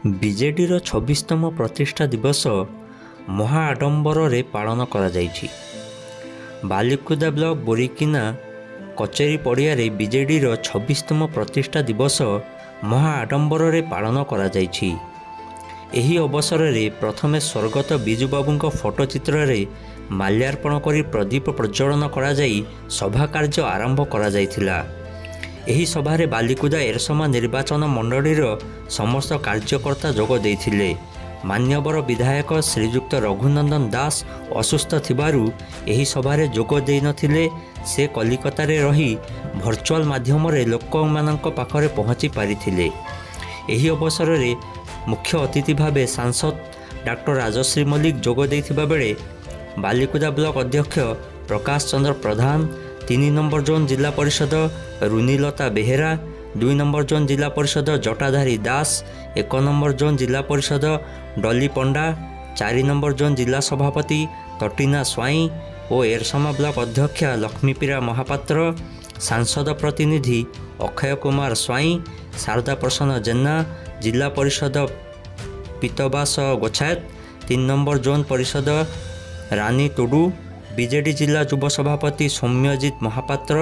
ବିଜେଡ଼ିର 26ତମ ପ୍ରତିଷ୍ଠା ଦିବସ ମହା ଆଡମ୍ବରରେ ପାଳନ କରାଯାଇଛି। ବାଲିକୁଦା ବ୍ଲକ ବୋରିକିନା କଚେରୀ ପଡ଼ିଆରେ ବିଜେଡ଼ିର 26ତମ ପ୍ରତିଷ୍ଠା ଦିବସ ମହା ଆଡମ୍ବରରେ ପାଳନ କରାଯାଇଛି। ଏହି ଅବସରରେ ପ୍ରଥମେ ସ୍ୱର୍ଗତ ବିଜୁବାବୁଙ୍କ ଫଟୋଚିତ୍ରରେ ମାଲ୍ୟାର୍ପଣ କରି ପ୍ରଦୀପ ପ୍ରଜ୍ୱଳନ କରାଯାଇ ସଭା କାର୍ଯ୍ୟ ଆରମ୍ଭ କରାଯାଇଥିଲା। ଏହି ସଭାରେ ବାଲିକୁଦା ଏରସମା ନିର୍ବାଚନ ମଣ୍ଡଳୀର ସମସ୍ତ କାର୍ଯ୍ୟକର୍ତ୍ତା ଯୋଗ ଦେଇଥିଲେ। ମାନ୍ୟବର ବିଧାୟକ ଶ୍ରୀଯୁକ୍ତ ରଘୁନନ୍ଦନ ଦାସ ଅସୁସ୍ଥ ଥିବାରୁ ଏହି ସଭାରେ ଯୋଗ ଦେଇନଥିଲେ। ସେ କଲିକତାରେ ରହି ଭର୍ଚୁଆଲ ମାଧ୍ୟମରେ ଲୋକମାନଙ୍କ ପାଖରେ ପହଞ୍ଚି ପାରିଥିଲେ। ଏହି ଅବସରରେ ମୁଖ୍ୟ ଅତିଥି ଭାବେ ସାଂସଦ ଡାକ୍ତର ରାଜଶ୍ରୀ ମଲ୍ଲିକ ଯୋଗ ଦେଇଥିବା ବେଳେ ବାଲିକୁଦା ବ୍ଲକ ଅଧ୍ୟକ୍ଷ ପ୍ରକାଶ ଚନ୍ଦ୍ର ପ୍ରଧାନ, 3 ନମ୍ବର ଜୋନ୍ ଜିଲ୍ଲା ପରିଷଦ ରୁନିଲତା ବେହେରା, 2 ନମ୍ବର ଜୋନ୍ ଜିଲ୍ଲା ପରିଷଦ ଜଟାଧାରୀ ଦାସ, 1 ନମ୍ବର ଜୋନ୍ ଜିଲ୍ଲା ପରିଷଦ ଡଲି ପଣ୍ଡା, 4 ନମ୍ବର ଜୋନ୍ ଜିଲ୍ଲା ସଭାପତି ତଟିନା ସ୍ୱାଇଁ ଓ ଏରସମା ବ୍ଲକ ଅଧ୍ୟକ୍ଷା ଲକ୍ଷ୍ମୀପ୍ରିୟା ମହାପାତ୍ର, ସାଂସଦ ପ୍ରତିନିଧି ଅକ୍ଷୟ କୁମାର ସ୍ୱାଇଁ, ଶାରଦା ପ୍ରସନ୍ନ ଜେନା, ଜିଲ୍ଲା ପରିଷଦ ପିତବାସ ଗୋଛାୟତ, 3 ନମ୍ବର ଜୋନ୍ ପରିଷଦ ରାନୀ ଟୁଡୁ, ବିଜେଡି ଜିଲ୍ଲା ଯୁବ ସଭାପତି ସୌମ୍ୟଜିତ ମହାପାତ୍ର,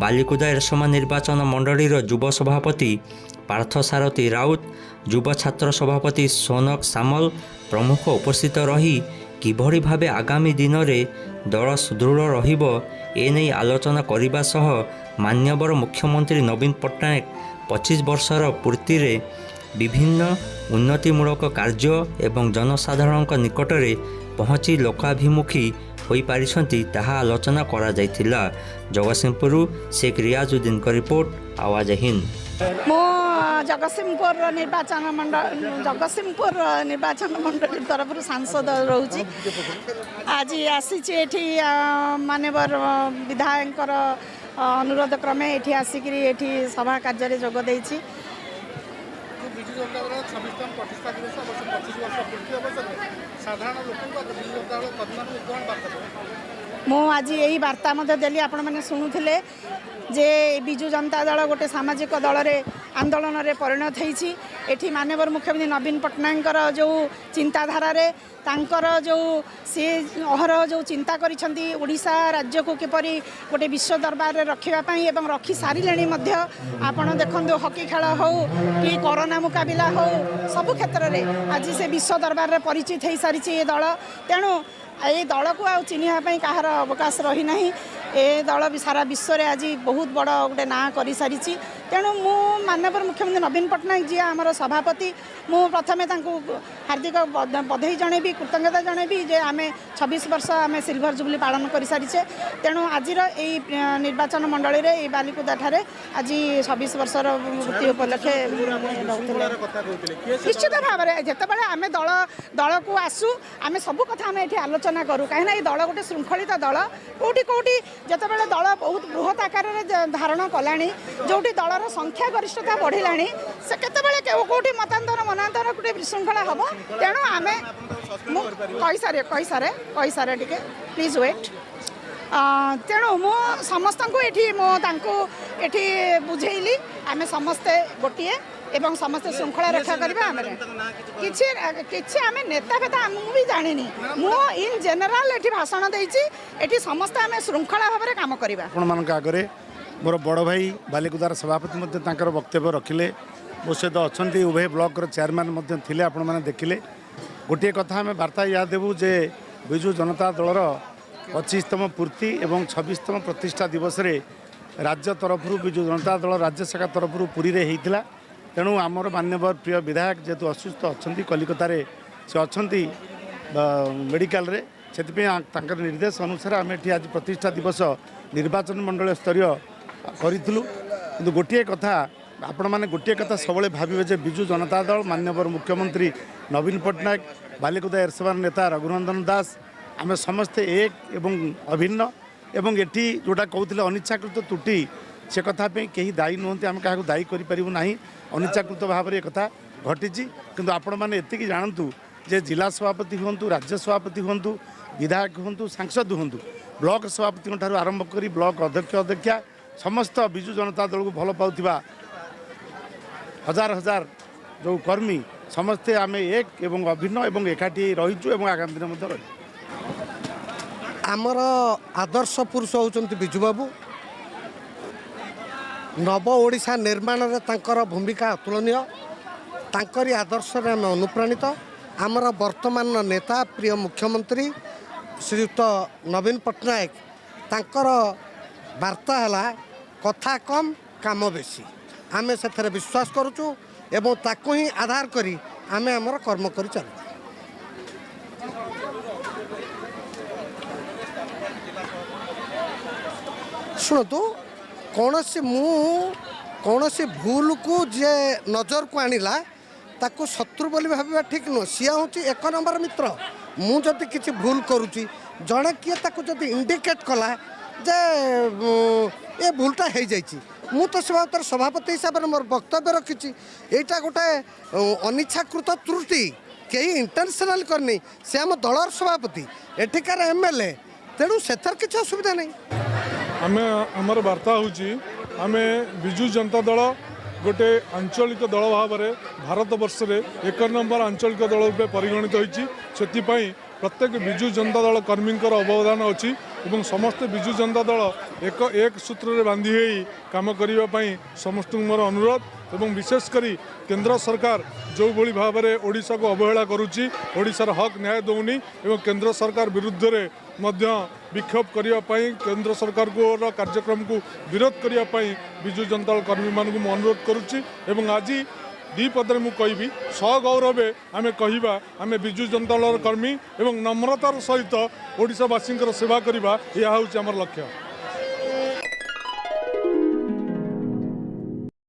ବାଲିକୁଦା ଏରସମା ନିର୍ବାଚନ ମଣ୍ଡଳୀର ଯୁବ ସଭାପତି ପାର୍ଥସାରଥୀ ରାଉତ, ଯୁବ ଛାତ୍ର ସଭାପତି ସୋନକ ସାମଲ ପ୍ରମୁଖ ଉପସ୍ଥିତ ରହି କିଭଳି ଭାବେ ଆଗାମୀ ଦିନରେ ଦଳ ସୁଦୃଢ଼ ରହିବ ଏନେଇ ଆଲୋଚନା କରିବା ସହ ମାନ୍ୟବର ମୁଖ୍ୟମନ୍ତ୍ରୀ ନବୀନ ପଟ୍ଟନାୟକ 25 ବର୍ଷର ପୂର୍ତ୍ତିରେ ବିଭିନ୍ନ ଉନ୍ନତିମୂଳକ କାର୍ଯ୍ୟ ଏବଂ ଜନସାଧାରଣଙ୍କ ନିକଟରେ ପହଞ୍ଚି ଲୋକାଭିମୁଖୀ ହୋଇପାରିଛନ୍ତି ତାହା ଆଲୋଚନା କରାଯାଇଥିଲା। ଜଗତସିଂହପୁରରୁ ଶେଖ ରିୟାଜୁଦ୍ଦିନଙ୍କ ରିପୋର୍ଟ, ଆୱାଜ ହିନ୍ଦ। ମୁଁ ଜଗତସିଂହପୁର ନିର୍ବାଚନ ମଣ୍ଡଳ, ଜଗତସିଂହପୁର ନିର୍ବାଚନ ମଣ୍ଡଳୀ ତରଫରୁ ସାଂସଦ ରହୁଛି। ଆଜି ଆସିଛି ଏଠି ମାନ୍ୟବର ବିଧାୟକଙ୍କର ଅନୁରୋଧ କ୍ରମେ ଏଠି ଆସିକିରି ଏଠି ସଭା କାର୍ଯ୍ୟରେ ଯୋଗ ଦେଇଛି। ବିଜୁ ଜନତା ଦଳର 26ତମ ପ୍ରତିଷ୍ଠା ଦିବସ ଅବଶ୍ୟ 25 ବର୍ଷ ପୂର୍ତ୍ତି ଅବସରରେ ସାଧାରଣ ଲୋକଙ୍କୁ, ବିଜୁ ଜନତା ଦଳ କର୍ମୀମାନଙ୍କୁ କ'ଣ ବାର୍ତ୍ତା ଦେବେ? ମୁଁ ଆଜି ଏହି ବାର୍ତ୍ତା ମଧ୍ୟ ଦେଲି, ଆପଣମାନେ ଶୁଣୁଥିଲେ ଯେ ବିଜୁ ଜନତା ଦଳ ଗୋଟେ ସାମାଜିକ ଦଳରେ ଆନ୍ଦୋଳନରେ ପରିଣତ ହେଇଛି। ଏଠି ମାନ୍ୟବର ମୁଖ୍ୟମନ୍ତ୍ରୀ ନବୀନ ପଟ୍ଟନାୟକଙ୍କର ଯେଉଁ ଚିନ୍ତାଧାରାରେ, ତାଙ୍କର ଯେଉଁ ସିଏ ଅହରହ ଯେଉଁ ଚିନ୍ତା କରିଛନ୍ତି ଓଡ଼ିଶା ରାଜ୍ୟକୁ କିପରି ଗୋଟେ ବିଶ୍ୱ ଦରବାରରେ ରଖିବା ପାଇଁ, ଏବଂ ରଖି ସାରିଲେଣି ମଧ୍ୟ। ଆପଣ ଦେଖନ୍ତୁ, ହକି ଖେଳ ହେଉ କି କରୋନା ମୁକାବିଲା ହେଉ, ସବୁ କ୍ଷେତ୍ରରେ ଆଜି ସେ ବିଶ୍ୱ ଦରବାରରେ ପରିଚିତ ହେଇସାରିଛି ଏ ଦଳ। ତେଣୁ ଏ ଦଳକୁ ଆଉ ଚିହ୍ନିବା ପାଇଁ କାହାର ଅବକାଶ ରହିନାହିଁ। ଏ ଦଳ ବି ସାରା ବିଶ୍ୱରେ ଆଜି ବହୁତ ବଡ଼ ଗୋଟେ ନାଁ କରିସାରିଛି। ତେଣୁ ମୁଁ ମାନ୍ୟବର ମୁଖ୍ୟମନ୍ତ୍ରୀ ନବୀନ ପଟ୍ଟନାୟକ ଯିଏ ଆମର ସଭାପତି, ମୁଁ ପ୍ରଥମେ ତାଙ୍କୁ ହାର୍ଦ୍ଦିକ ବଧେଇ ଜଣେଇବି, କୃତଜ୍ଞତା ଜଣେଇବି ଯେ ଆମେ 26 ବର୍ଷ ଆମେ ସିଲଭର ଜୁବଲି ପାଳନ କରିସାରିଛେ। ତେଣୁ ଆଜିର ଏଇ ନିର୍ବାଚନ ମଣ୍ଡଳୀରେ ଏଇ ବାଲିକୁଦାଠାରେ ଆଜି 26 ବର୍ଷର ପୂର୍ତ୍ତି ଉପଲକ୍ଷେ ରହୁଥିଲେ। ନିଶ୍ଚିତ ଭାବରେ ଯେତେବେଳେ ଆମେ ଦଳ ଦଳକୁ ଆସୁ, ଆମେ ସବୁ କଥା ଆମେ ଏଠି ଆଲୋଚନା କରୁ, କାହିଁକିନା ଏଇ ଦଳ ଗୋଟେ ଶୃଙ୍ଖଳିତ ଦଳ। କେଉଁଠି କେଉଁଠି ଯେତେବେଳେ ଦଳ ବହୁତ ବୃହତ ଆକାରରେ ଧାରଣ କଲାଣି, ଯେଉଁଠି ଦଳର ସଂଖ୍ୟା ଗରିଷ୍ଠତା ବଢ଼ିଲାଣି, ସେ କେତେବେଳେ କେଉଁଠି ମତାନ୍ତର ମନାନ୍ତର, ଗୋଟେ ବିଶୃଙ୍ଖଳା ହେବ। ତେଣୁ ଆମେ, ମୁଁ କହିସାରେ କହିସାରେ କହିସାରେ ଟିକେ, ପ୍ଲିଜ୍ ୱେଟ୍। ତେଣୁ ମୁଁ ସମସ୍ତଙ୍କୁ ଏଠି, ମୁଁ ତାଙ୍କୁ ଏଠି ବୁଝେଇଲି, ଆମେ ସମସ୍ତେ ଗୋଟିଏ ଏବଂ ସମସ୍ତେ ଶୃଙ୍ଖଳା ରକ୍ଷା କରିବା। ଆମେ କିଛି କିଛି ଆମେ ନେତା ଫେତା ମୁଁ ବି ଜାଣିନି। ମୁଁ ଇନ୍ ଜେନେରାଲ ଏଠି ଭାଷଣ ଦେଇଛି। ଏଠି ସମସ୍ତେ ଆମେ ଶୃଙ୍ଖଳା ଭାବରେ କାମ କରିବା। ଆପଣମାନଙ୍କ ଆଗରେ ମୋର ବଡ଼ ଭାଇ ବାଲିକୁଦାର ସଭାପତି ମଧ୍ୟ ତାଙ୍କର ବକ୍ତବ୍ୟ ରଖିଲେ। ମୋ ସହିତ ଅଛନ୍ତି ଉଭୟ ବ୍ଲକର ଚେୟାରମ୍ୟାନ୍ ମଧ୍ୟ ଥିଲେ, ଆପଣମାନେ ଦେଖିଲେ। ଗୋଟିଏ କଥା ଆମେ ବାର୍ତ୍ତା ୟା ଦେବୁ ଯେ ବିଜୁ ଜନତା ଦଳର 25ତମ ପୂର୍ତ୍ତି ଏବଂ 26ତମ ପ୍ରତିଷ୍ଠା ଦିବସରେ ରାଜ୍ୟ ତରଫରୁ, ବିଜୁ ଜନତା ଦଳ ରାଜ୍ୟ ଶାଖା ତରଫରୁ ପୁରୀରେ ହେଇଥିଲା। ତେଣୁ ଆମର ମାନ୍ୟବର ପ୍ରିୟ ବିଧାୟକ ଯେହେତୁ ଅସୁସ୍ଥ ଅଛନ୍ତି, କଲିକତାରେ ସେ ଅଛନ୍ତି ମେଡ଼ିକାଲରେ, ସେଥିପାଇଁ ତାଙ୍କର ନିର୍ଦ୍ଦେଶ ଅନୁସାରେ ଆମେ ଏଠି ଆଜି ପ୍ରତିଷ୍ଠା ଦିବସ ନିର୍ବାଚନ ମଣ୍ଡଳୀ ସ୍ତରୀୟ କରିଥିଲୁ। କିନ୍ତୁ ଗୋଟିଏ କଥା, ଆପଣମାନେ ଗୋଟିଏ କଥା ସବୁବେଳେ ଭାବିବେ ଯେ ବିଜୁ ଜନତା ଦଳ, ମାନ୍ୟବର ମୁଖ୍ୟମନ୍ତ୍ରୀ ନବୀନ ପଟ୍ଟନାୟକ, ବାଲିକୁଦା ଏରସମାର ନେତା ରଘୁନନ୍ଦନ ଦାସ, ଆମେ ସମସ୍ତେ ଏକ ଏବଂ ଅଭିନ୍ନ। ଏବଂ ଏଠି ଯେଉଁଟା କହୁଥିଲେ ଅନିଚ୍ଛାକୃତ ତ୍ରୁଟି, ସେ କଥା ପାଇଁ କେହି ଦାୟୀ ନୁହନ୍ତି, ଆମେ କାହାକୁ ଦାୟୀ କରିପାରିବୁ ନାହିଁ। ଅନିଚ୍ଛାକୃତ ଭାବରେ ଏ କଥା ଘଟିଛି। କିନ୍ତୁ ଆପଣମାନେ ଏତିକି ଜାଣନ୍ତୁ ଯେ ଜିଲ୍ଲା ସଭାପତି ହୁଅନ୍ତୁ, ରାଜ୍ୟ ସଭାପତି ହୁଅନ୍ତୁ, ବିଧାୟକ ହୁଅନ୍ତୁ, ସାଂସଦ ହୁଅନ୍ତୁ, ବ୍ଲକ ସଭାପତିଙ୍କ ଠାରୁ ଆରମ୍ଭ କରି ବ୍ଲକ ଅଧ୍ୟକ୍ଷ, ଅଧ୍ୟକ୍ଷା, ସମସ୍ତ ବିଜୁ ଜନତା ଦଳକୁ ଭଲ ପାଉଥିବା ହଜାର ହଜାର ଯେଉଁ କର୍ମୀ, ସମସ୍ତେ ଆମେ ଏକ ଏବଂ ଅଭିନ୍ନ ଏବଂ ଏକାଠି ରହିଛୁ ଏବଂ ଆଗାମୀ ଦିନ ମଧ୍ୟ ରହିବୁ। ଆମର ଆଦର୍ଶ ପୁରୁଷ ହେଉଛନ୍ତି ବିଜୁବାବୁ। ନବ ଓଡ଼ିଶା ନିର୍ମାଣରେ ତାଙ୍କର ଭୂମିକା ଅତୁଳନୀୟ। ତାଙ୍କରି ଆଦର୍ଶରେ ଆମେ ଅନୁପ୍ରାଣିତ। ଆମର ବର୍ତ୍ତମାନର ନେତା ପ୍ରିୟ ମୁଖ୍ୟମନ୍ତ୍ରୀ ଶ୍ରୀଯୁକ୍ତ ନବୀନ ପଟ୍ଟନାୟକ, ତାଙ୍କର ବାର୍ତ୍ତା ହେଲା କଥା କମ୍ କାମ ବେଶୀ। ଆମେ ସେଥିରେ ବିଶ୍ୱାସ କରୁଛୁ ଏବଂ ତାକୁ ହିଁ ଆଧାର କରି ଆମେ ଆମର କର୍ମ କରି ଚାଲୁଛୁ। ଶୁଣନ୍ତୁ, କୌଣସି ମୁଁ କୌଣସି ଭୁଲକୁ ଯିଏ ନଜରକୁ ଆଣିଲା ତାକୁ ଶତ୍ରୁ ବୋଲି ଭାବିବା ଠିକ୍ ନୁହଁ। ସିଏ ହେଉଛି ଏକ ନମ୍ବର ମିତ୍ର। ମୁଁ ଯଦି କିଛି ଭୁଲ କରୁଛି, ଜଣେ କିଏ ତାକୁ ଯଦି ଇଣ୍ଡିକେଟ୍ କଲା ଯେ ଏ ଭୁଲଟା ହେଇଯାଇଛି, ମୁଁ ତ ସେ ବାବଦରେ ସଭାପତି ହିସାବରେ ମୋର ବକ୍ତବ୍ୟ ରଖିଛି। ଏଇଟା ଗୋଟେ ଅନିଚ୍ଛାକୃତ ତ୍ରୁଟି, କେହି ଇଣ୍ଟେନସନାଲ କରିନି। ସେ ଆମ ଦଳର ସଭାପତି, ଏଠିକାର MLA, ତେଣୁ ସେଥିରେ କିଛି ଅସୁବିଧା ନାହିଁ। ଆମେ ଆମର ବାର୍ତ୍ତା ହେଉଛି, ଆମେ ବିଜୁ ଜନତା ଦଳ ଗୋଟେ ଆଞ୍ଚଳିକ ଦଳ ଭାବରେ ଭାରତବର୍ଷରେ ଏକ ନମ୍ବର ଆଞ୍ଚଳିକ ଦଳ ରୂପେ ପରିଗଣିତ ହୋଇଛି। ସେଥିପାଇଁ ପ୍ରତ୍ୟେକ ବିଜୁ ଜନତା ଦଳ କର୍ମୀଙ୍କର ଅବଦାନ ଅଛି ଏବଂ ସମସ୍ତେ ବିଜୁ ଜନତା ଦଳ ଏକ ଏକ ସୂତ୍ରରେ ବାନ୍ଧି ହୋଇ କାମ କରିବା ପାଇଁ ସମସ୍ତଙ୍କୁ ମୋର ଅନୁରୋଧ। ଏବଂ ବିଶେଷ କରି କେନ୍ଦ୍ର ସରକାର ଯେଉଁଭଳି ଭାବରେ ଓଡ଼ିଶାକୁ ଅବହେଳା କରୁଛି, ଓଡ଼ିଶାର ହକ୍ ନ୍ୟାୟ ଦେଉନି ଏବଂ କେନ୍ଦ୍ର ସରକାର ବିରୁଦ୍ଧରେ ମଧ୍ୟ ବିକ୍ଷୋଭ କରିବା ପାଇଁ, କେନ୍ଦ୍ର ସରକାରଙ୍କର କାର୍ଯ୍ୟକ୍ରମକୁ ବିରୋଧ କରିବା ପାଇଁ ବିଜୁ ଜନତା ଦଳ କର୍ମୀମାନଙ୍କୁ ମୁଁ ଅନୁରୋଧ କରୁଛି। ଏବଂ ଆଜି ଦୁଇ ପଦରେ ମୁଁ କହିବି, ସଗୌରବେ ଆମେ କହିବା ଆମେ ବିଜୁ ଜନତା ଦଳର କର୍ମୀ ଏବଂ ନମ୍ରତାର ସହିତ ଓଡ଼ିଶାବାସୀଙ୍କର ସେବା କରିବା, ଏହା ହେଉଛି ଆମର ଲକ୍ଷ୍ୟ।